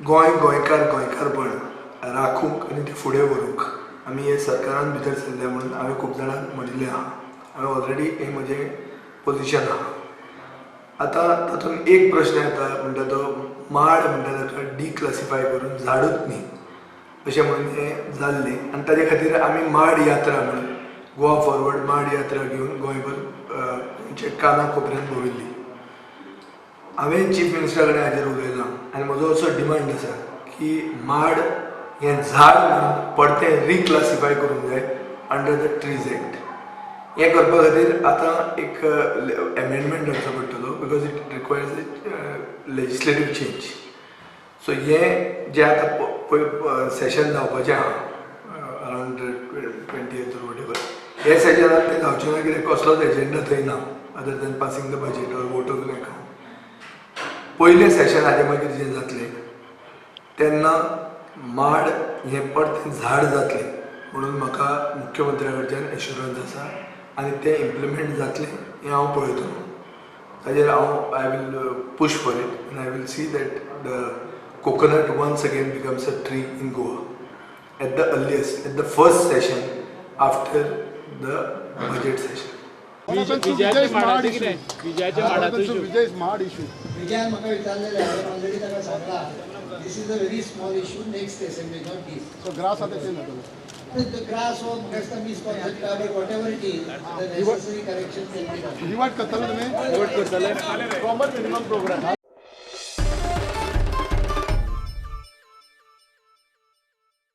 गोंय, गोंयकार, गोंयकारपण राखूंक आनी तें फुडें व्हरूंक आमी हे सरकारान भितर सरले म्हणून हांवें खूब जाणांक म्हणिल्लें आहा. हांवें ऑलरेडी हें म्हजें पोजिशन आहा. आतां तातूंत एक प्रश्न येता म्हणटा तो माड म्हणटा ताका डिक्लासिफाय करून झाडूच न्ही अशें म्हणून हें जाल्लें आनी ताजे खातीर आमी माड यात्रा म्हणून गोवा फॉरवर्ड माड यात्रा घेवन गोंयभर गोंयच्या काना कोपऱ्यान भोंविल्ली. हांवें चीफ मिनिस्टरा कडेन हाजेर उलयलां आनी म्हजो असो डिमांड आसा की माड हें झाड म्हणून परतें रिक्लासिफाय करूंक जाय अंडर the trees act. हें करपा खातीर आतां एक एमेंडमेंट हाडचो पडटलो because it requires legislative change. So हें जें आतां पळय सेशन जावपाचें आहा around 20th or whatever, हे सेशनात तें जावचें ना कित्याक कसलोच एजेंडा थंय ना other than passing the budget or vote of account. पयलें सेशन हाजे मागीर जें जातलें तेन्ना माड हें परतें झाड जातलें म्हणून म्हाका मुख्यमंत्र्या कडच्यान एश्युरन्स आसा आनी तें इम्प्लिमेंट जातलें हें हांव पळयतलो. ताजेर हांव I will push for it and I will see that the coconut once again becomes a tree in Goa at the earliest, at the first session after the budget session. विजयाच्या माडाचें कितें? विजयाच्या माडाचो issue. Vijay माड issue. विजयान म्हाका विचारलेलें. हांवें already ताका सांगलां, this is a very small issue, next assembly, not this. So grass आतां change जातलो. The grass हो म्हाका दिसता misconcept, but whatever it is, the necessary correction can be done. Divert करतले तुमी? वोट करतले. Common minimum programme.